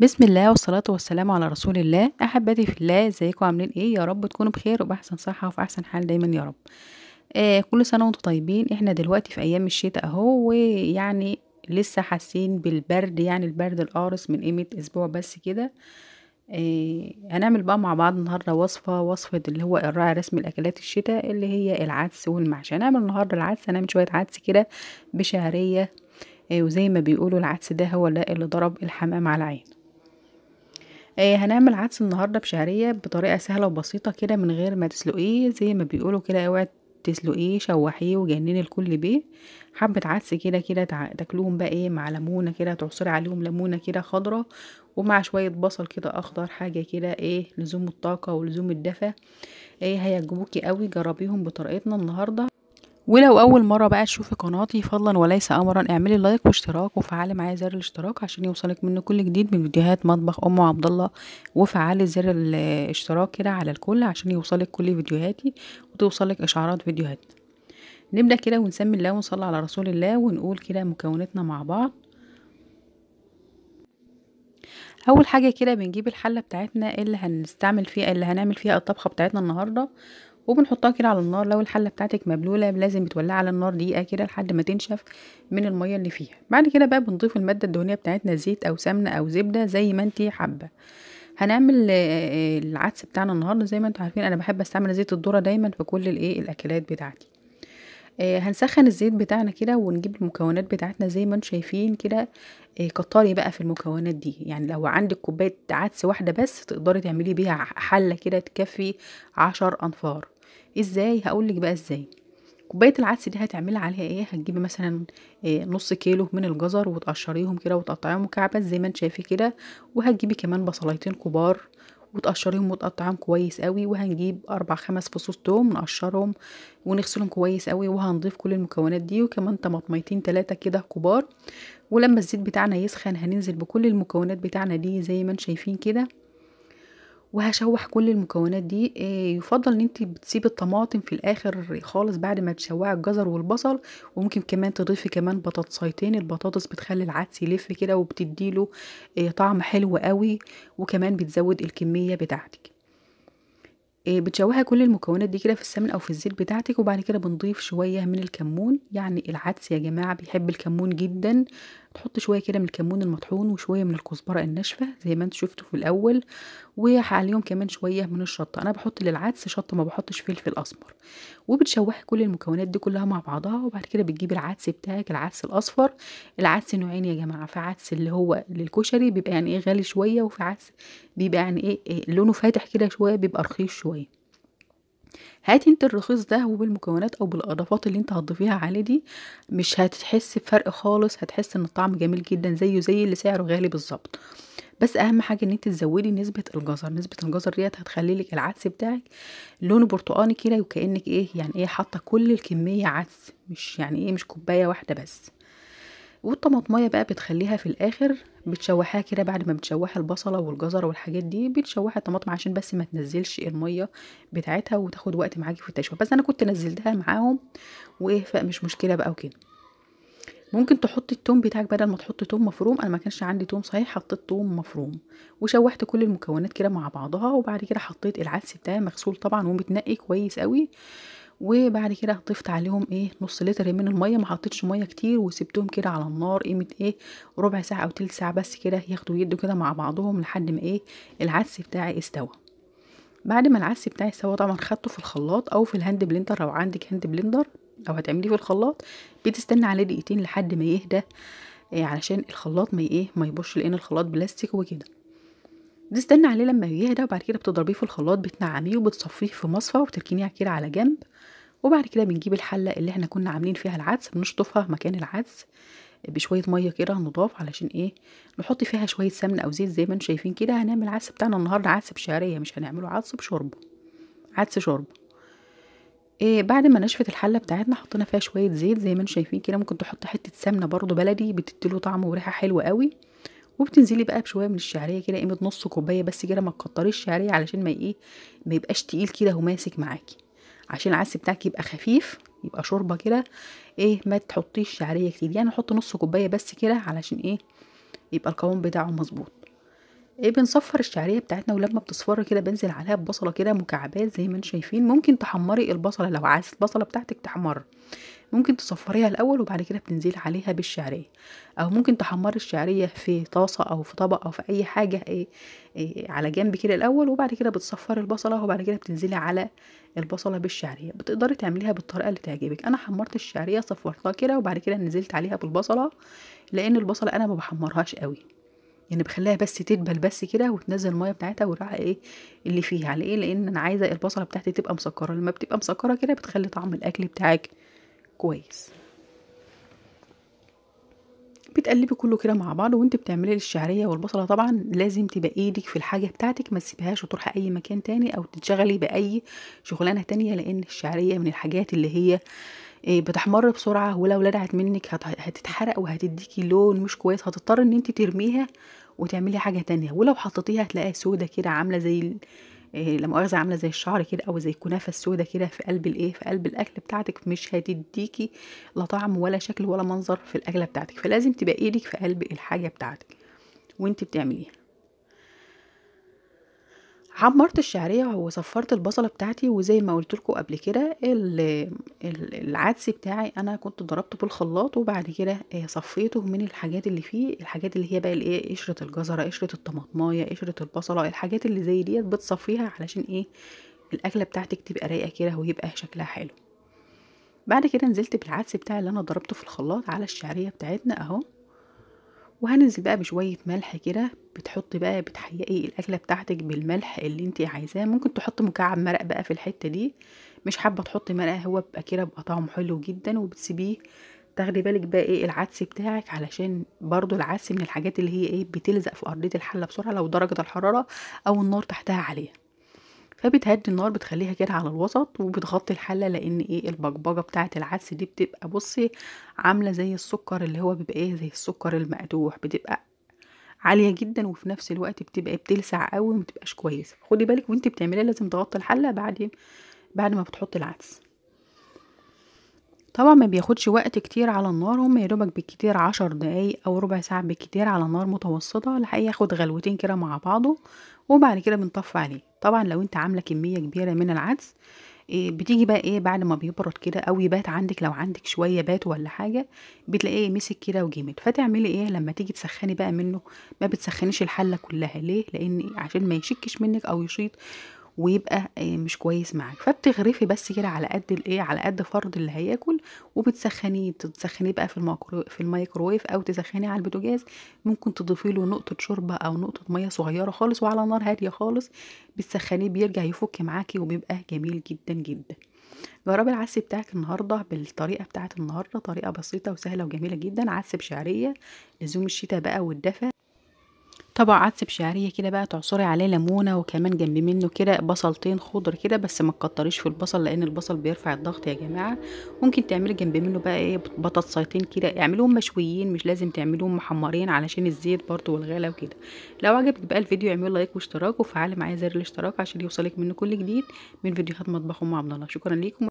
بسم الله والصلاة والسلام على رسول الله. أحبتي في الله، ازيكم عاملين ايه؟ يا رب تكونوا بخير وبأحسن صحة وفي أحسن حال دايما يا رب. كل سنة وانتم طيبين. احنا دلوقتي في أيام الشتاء اهو، ويعني لسه حاسين بالبرد، يعني البرد القارص من قيمة أسبوع بس كده. هنعمل بقى مع بعض النهارده وصفة اللي هو الراعي الرسمي لأكلات الشتاء اللي هي العدس والمحشي. هنعمل النهارده العدس، هنعمل شوية عدس كده بشعرية، وزي ما بيقولوا العدس ده هو اللي ضرب الحمام على عين. هنعمل عدس النهارده بشعريه بطريقة سهلة وبسيطة كده من غير ما تسلقيه، زي ما بيقولوا كده اوعي تسلقيه، شوحيه وجنني الكل بيه. حبه عدس كده كده تاكلوهم بقى ايه مع ليمونه كده، تعصري عليهم ليمونه كده خضراء ومع شوية بصل كده اخضر، حاجة كده ايه لزوم الطاقة ولزوم الدفا، ايه هيعجبوكي قوي. جربيهم بطريقتنا النهارده. ولو اول مرة بقى تشوفي قناتي، فضلا وليس امرا اعملي like واشتراك وفعلي معايا زر الاشتراك عشان يوصلك منه كل جديد من فيديوهات مطبخ ام عبد الله، وفعلي زر الاشتراك كده على الكل عشان يوصلك كل فيديوهاتي وتوصلك اشعارات فيديوهاتنا. نبدا كده ونسمي الله ونصلي على رسول الله ونقول كده مكوناتنا مع بعض. اول حاجة كده بنجيب الحلة بتاعتنا اللي هنستعمل فيها، اللي هنعمل فيها الطبخة بتاعتنا النهارده، وبنحطها كده على النار. لو الحلة بتاعتك مبلوله لازم تولعها على النار دقيقة كده لحد ما تنشف من المية اللي فيها. بعد كده بقى بنضيف المادة الدهنية بتاعتنا، زيت او سمنه او زبدة زي ما انتي حابة. هنعمل العدس بتاعنا النهارده زي ما انتوا عارفين انا بحب استعمل زيت الذرة دايما في كل الايه الاكلات بتاعتي. هنسخن الزيت بتاعنا كده ونجيب المكونات بتاعتنا زي ما انتم شايفين كده. كتري بقى في المكونات دي، يعني لو عندك كوباية عدس واحدة بس تقدري تعملي بيها حله كده تكفي 10 انفار. ازاي؟ هقولك بقى ازاي. كوباية العدس دي هتعملي عليها ايه؟ هتجيبي مثلا نص كيلو من الجزر وتقشريهم كده وتقطعيهم مكعبات زي ما انت شايفه كده، وهتجيبي كمان بصلايتين كبار وتقشريهم وتقطعيهم كويس قوي، وهنجيب 4 5 فصوص توم نقشرهم ونغسلهم كويس قوي، وهنضيف كل المكونات دي، وكمان طماطميتين 3 كده كبار. ولما الزيت بتاعنا يسخن هننزل بكل المكونات بتاعنا دي زي ما انتم شايفين كده، وهشوح كل المكونات دي. يفضل ان انت بتسيبي الطماطم في الاخر خالص بعد ما تشوحي الجزر والبصل، وممكن كمان تضيفي كمان بطاطسيتين. البطاطس بتخلي العدس يلف كده وبتديله طعم حلو قوي، وكمان بتزود الكمية بتاعتك. بتشوحي كل المكونات دي كده في السمن او في الزيت بتاعتك، وبعد كده بنضيف شوية من الكمون. يعني العدس يا جماعة بيحب الكمون جدا، تحط شوية كده من الكمون المطحون وشوية من الكزبره الناشفه زي ما انتم شفتوا في الاول، وعليهم كمان شوية من الشطه. انا بحط للعدس شطه، ما بحطش فلفل اسمر. وبتشوحي كل المكونات دي كلها مع بعضها، وبعد كده بتجيبي العدس بتاعك، العدس الاصفر. العدس نوعين يا جماعة، في عدس اللي هو للكشري بيبقى يعني ايه غالي شوية، وفي عدس بيبقى يعني ايه لونه فاتح كده شوية بيبقى رخيص شوية. هاتي انت الرخيص ده، وبالمكونات او بالاضافات اللي انت هتضيفيها عليه دي مش هتحس بفرق خالص، هتحس ان الطعم جميل جدا زيه زي اللي سعره غالي بالظبط. بس اهم حاجة ان انت تزودي نسبه الجزر. نسبه الجزر ديت هتخلي لك العدس بتاعك لونه برتقاني كده، وكانك ايه يعني ايه حاطه كل الكمية عدس، مش يعني ايه مش كوباية واحدة بس. والطماطميه بقى بتخليها في الاخر، بتشوحيها كده بعد ما بتشوحي البصله والجزر والحاجات دي، بتشوحي الطماطم عشان بس ما تنزلش المية بتاعتها وتاخد وقت معاكي في التشويح. بس انا كنت نزلتها معاهم وايه فمش مشكلة بقى وكده. ممكن تحطي التوم بتاعك بدل ما تحطي توم مفروم، انا ما كانش عندي توم صحيح حطيت توم مفروم. وشوحت كل المكونات كده مع بعضها، وبعد كده حطيت العدس بتاعي مغسول طبعا ومتنقي كويس قوي، وبعد كده ضفت عليهم ايه نص لتر من المية، ما حطيتش مية كتير، وسبتهم كده على النار قيمة ايه ربع ساعة او تلت ساعة بس كده، ياخدوا يدوا كده مع بعضهم لحد ما ايه العدس بتاعي استوى. بعد ما العدس بتاعي استوى طبعا خدته في الخلاط او في ال hand blender، لو عندك hand blender او هتعمليه في الخلاط بتستنى عليه دقيقتين لحد ما يهدى، إيه علشان الخلاط ما ايه ما يبوش، لان الخلاط بلاستيك وكده. بتستنى عليه لما يهدى، وبعد كده بتضربيه في الخلاط، بتنعميه وبتصفيه في مصفى وبتركنيه كده على جنب. وبعد كده بنجيب الحلة اللي احنا كنا عاملين فيها العدس، بنشطفها مكان العدس بشوية مية كده نضاف، علشان ايه نحط فيها شوية سمنه او زيت زي ما انتم شايفين كده. هنعمل العدس بتاعنا النهارده عدس بشعريه، مش هنعمله عدس بشوربه، عدس شوربة. إيه بعد ما نشفت الحلة بتاعتنا حطينا فيها شوية زيت زي ما انتم شايفين كده، ممكن تحط حتة سمنه برده بلدي بتديله طعم وريحه حلوة قوي. وبتنزلي بقى بشوية من الشعرية كده قيمة نص كوباية بس كده، ما تكتريش شعرية علشان ما ايه ما يبقاش تقيل كده وماسك معاكي، عشان العدس بتاعك يبقى خفيف يبقى شوربة كده ايه ما تحطيش شعرية كتير، يعني حط نص كوباية بس كده علشان ايه يبقى القوام بتاعه مظبوط. بنصفر الشعرية بتاعتنا، ولما بتصفر كده بنزل عليها ببصله كده مكعبات زي ما انتم شايفين. ممكن تحمري البصله لو عايزه البصله بتاعتك تحمر، ممكن تصفريها الاول وبعد كده بتنزلي عليها بالشعريه، او ممكن تحمري الشعرية في طاسه او في طبق او في اي حاجة على جنب كده الاول، وبعد كده بتصفري البصله وبعد كده بتنزلي على البصله بالشعريه. بتقدري تعمليها بالطريقة اللي تعجبك. انا حمرت الشعرية صفرتها كده وبعد كده نزلت عليها بالبصله، لان البصله انا ما بحمرهاش قوي، يعني بخليها بس تدبل بس كده وتنزل المية بتاعتها والريحه اللي فيها على لان انا عايزه البصله بتاعتي تبقى مسكره. لما بتبقى مسكره كده بتخلي طعم الاكل بتاعك كويس. بتقلبي كله كده مع بعض وانت بتعملي الشعرية والبصله. طبعا لازم تبقى ايدك في الحاجة بتاعتك، ما تسيبهاش وتروحي اي مكان تاني او تتشغلي باي شغلانة تانية، لان الشعرية من الحاجات اللي هي بتحمر بسرعة، ولو لدعت منك هتتحرق وهتديكي لون مش كويس، هتضطر ان انت ترميها وتعملي حاجة تانية. ولو حطيتيها هتلاقيها سودة كده، عامله زي لا مؤاخذة عامله زي الشعر كده او زي الكنافه السودة كده في قلب في قلب الاكل بتاعتك، مش هتديكي لا طعم ولا شكل ولا منظر في الاكلة بتاعتك. فلازم تبقى ايدك في قلب الحاجة بتاعتك وانت بتعمليها. حمرت الشعرية وصفرت البصله بتاعتي، وزي ما قلت لكم قبل كده العدس بتاعي انا كنت ضربته بالخلاط، وبعد كده صفيته من الحاجات اللي فيه، الحاجات اللي هي بقى قشرة الجزره، قشرة الطماطمايه، قشرة البصله، الحاجات اللي زي ديت بتصفيها علشان الاكلة بتاعتك تبقى رايقة كده ويبقى شكلها حلو. بعد كده نزلت بالعدس بتاعي اللي انا ضربته في الخلاط على الشعرية بتاعتنا اهو، وهننزل بقى بشوية ملح كده. بتحطي بقى بتحيقي الاكلة بتاعتك بالملح اللي انت عايزاه. ممكن تحطي مكعب مرق بقى في الحتة دي، مش حابة تحطي مرقه هو بيبقى كده بيبقى طعمه حلو جدا. وبتسيبيه تاخدي بالك بقى العدس بتاعك، علشان برضو العدس من الحاجات اللي هي بتلزق في ارضية الحلة بسرعة لو درجه الحرارة او النار تحتها عالية. فبتهدي النار، بتخليها كده على الوسط، وبتغطي الحلة، لان البقبقه بتاعه العدس دي بتبقى بصي عامله زي السكر اللي هو بيبقى زي السكر المقدوح، بتبقى عالية جدا وفي نفس الوقت بتبقى بتلسع قوي وما بتبقاش كويسة. خدي بالك وانت بتعمليها لازم تغطي الحلة بعد ما بتحطي العدس. طبعا ما بياخدش وقت كتير على النار، هم يا دوبك بالكتير 10 دقايق او ربع ساعة بالكتير على نار متوسطه، الحقيقة ياخد غلوتين كده مع بعضه وبعد كده بنطفي عليه. طبعا لو انت عامله كمية كبيرة من العدس بتيجي بقى بعد ما بيبرد كده او يبات عندك، لو عندك شوية بات ولا حاجة بتلاقيه مسك كده وجامد. فتعملي لما تيجي تسخني بقى منه، ما بتسخنيش الحلة كلها. ليه؟ لان عشان ما يشكش منك او يشيط ويبقى مش كويس معاك. فبتغرفي بس كده على قد على قد فرد اللي هياكل، وبتسخنيه. تسخنيه بقى في الميكروويف او تسخنيه على البوتاجاز. ممكن تضيفي له نقطة شوربة او نقطة مية صغيرة خالص، وعلى نار هادية خالص بتسخنيه، بيرجع يفك معاكي وبيبقى جميل جدا جدا. جربي العدس بتاعك النهارده بالطريقة بتاعت النهارده، طريقه بسيطة وسهلة وجميلة جدا. عدس بشعريه لزوم الشتاء بقى والدفا. طبق عدس بشعريه كده بقى تعصري عليه ليمونه، وكمان جنب منه كده بصلتين خضر كده، بس ما تكتريش في البصل لان البصل بيرفع الضغط يا جماعة. ممكن تعملي جنب منه بقى بطاطسيتين كده، اعملوهم مشويين مش لازم تعملوهم محمرين علشان الزيت برضو والغلا وكده. لو عجبك بقى الفيديو اعملي لايك واشتراك، وفعلي معايا زر الاشتراك عشان يوصلك منه كل جديد من فيديوهات مطبخ ام عبد الله. شكرا ليكم.